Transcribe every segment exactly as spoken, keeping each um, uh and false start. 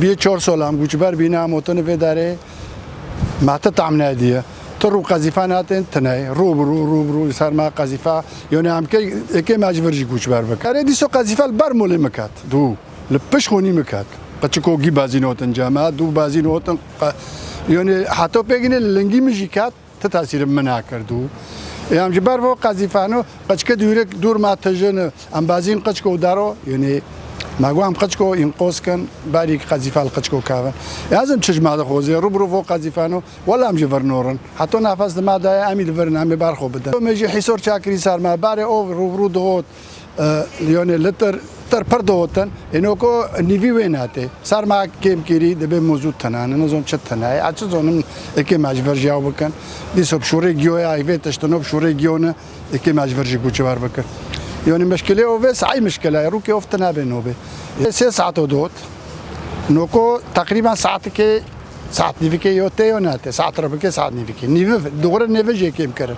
Bî çar sal em koçber bîne, em otin vê derê me ti tam nediye. Ti rû qezîfa natin, ti ney. Rû bi rû, rû bi rû, li ser me qezîfa. Yonê em ke, êkê me ji vir jî koçber bike. Erê dîso qezîfa li ber molê min ket. Dû. Li pişt xûnî min ket. Qeçiko gî bazîn otin cema, dû bazîn otin. Qe-, yonê heta pêgînê li lingî min jî ket. Ti tesîr min nekird û. Ê em ji ber vo qezîfano, qeçke dûrek dûr ma tijin, em bazîn qeçko daro, yonê me got em qeçko înqoz kin, berî qezîfa li qeçko kevin. Ê ez im çi ji me dixwazê, rû bi rû vo qezîfano, wela em ji vir norin. Heta nefes di me daye, em î li vir in, em ê ber xwe bidin. Me jî hîsor çakirî ser me, berê ov rû bi rû dihot. E, yonê li tir, tir pir dihotin. Ê noko nîvî wê netê. Ser me kêm kirî, dibê mozût tine, ne nizon çi tine. A çi zonin, êkê me ji vir jiyaw bikin. Dîso bi şûrê giyo ya, vê tiştino bi şûrê giyo ne, êkê me ji vir jî koçber bikin. Yonê mişkilê o vê, saî mişkile, rûkê of tine bê nobê. Ê sê saet o dot. Noko teqrîben saetikê Saet nîvikê yo tê yo nete. Saet rebikê saet nîvikê. Nîvi, dogre nêve jê kêm kirin.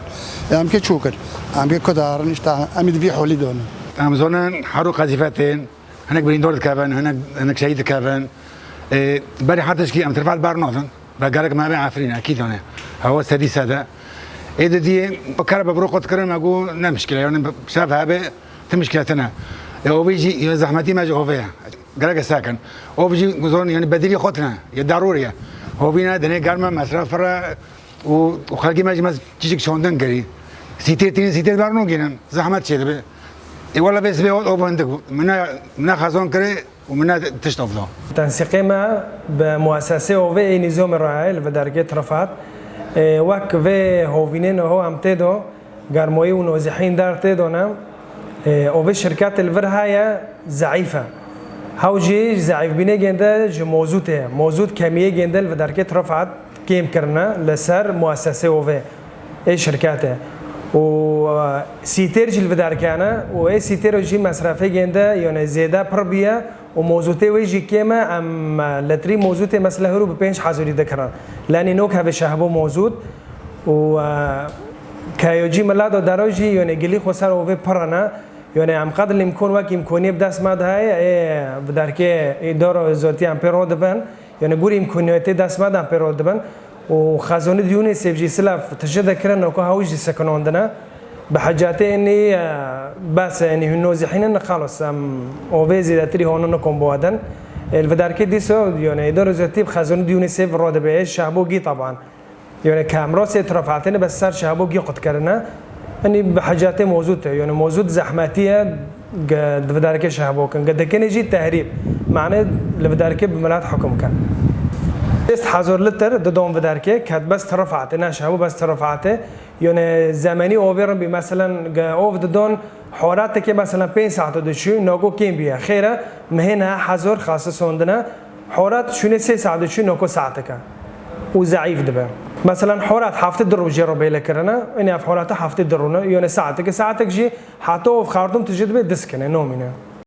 Em ke çû kir. Em ke kudarin işte, em ê di vî holî donin. Em zonin her û qezîfetên, hinek birîndor dikevin, hinek, hinek şehîd dikevin. Ê, berî her tişkî em tirfet bernadin. Ve gerek me be Efrîn, ekîd yani. Hewa sedî sede. Ê di diyê, kere be biro qut kirin, me got ne mişkile, yani şev hebe, ti mişkile tine. E, ovê jî, ya zehmetî me ji ovê ye. Gerek e sekin. Ov jî zorin, yani bedelî xwe tine, ya darûrî ye. Hovî ne, dinê germ e, mesref pir e û, û xelkê me jî me çiçik şandin kirî. Sîtêr tînin, sîtêr bernogînin, zehmet çê dibe. Ê wela vê sibê ov hindik bû. Min ne, min ne xezan kirê û min ne tişt ov da. Tensîqê me bi muesesê ovê ê nîzomê rayê li vê dergê tirifat. Ê, wek vê hovînên ho em tê do, Germoyî û nozîhîn der tê done, e, ovê şirketê li vir heye, zeîf e. Hew jî ji zeîfbînê gênde ji mozûtê ye. Mozût kemiyê gênde li viderkê tirifat kêm kirine li ser muesesê ovê ê şirketê. Û, e, sîtêr jî li viderke ne û ê sîtêro jî mesrefê gênde, yone zêde pir bîye. Û mozûtê wê jî kêm e, em, e, litrî mozûtê mesela hiro bi pênc hezarî dikirin. Lenî nok hevê şehbo mozût û, e, keyocî mila do dero jî, yonê gilî xwe ser ovê pirine. Yonê em qedr îmkon wek îmkoniyê bi dest me de heye, ê, bi derkê îdaro zotî em pê ro dibin. Yonê gûr îmkoniyetê dest me de em pê ro dibin. Û xezonî diyûnê sêv jî silav tije dikirin, noko hew jî sekinandine. Bi hecatê enî, e, bes e, enî hûn nozîhînin, xelas, em ovê zêdetirî hona nikon biwadin. E, li vidarkê dîso, yone, êdor û zetî bi xezonî diyûnê sêv rodibe, e, şehbo gî taban. Yone, ke em rastê tirafatêne, bes ser şehbo gî qut kirine. Enî bi hecatê mozût e, yone, mozût zehmetî ye, ge di vidarkê şehbo kin. Ge dikinê jî tehrîb. Mane li vidarkê bi milet hukm kin. Şêst hezar liter didon vidarkê, ket bes tirafatê, ne şehbo bes tirafatê. Yone zemenî ovê rin bî, meselen, ge ov didon horatekê, meselen, pênc saete diçû, noko kêm bîye. Xêre, mihê niha hezor xasis sondine, horat şûnê sê saete diçû, noko saeteke. Û zeîf dibe. Meselen, horat hefte di rojê ro bêle kirine, enî ev horata hefte di rûne, yone saeteke, saatek jî heta ov xartum tije dibe diskine, nomîne.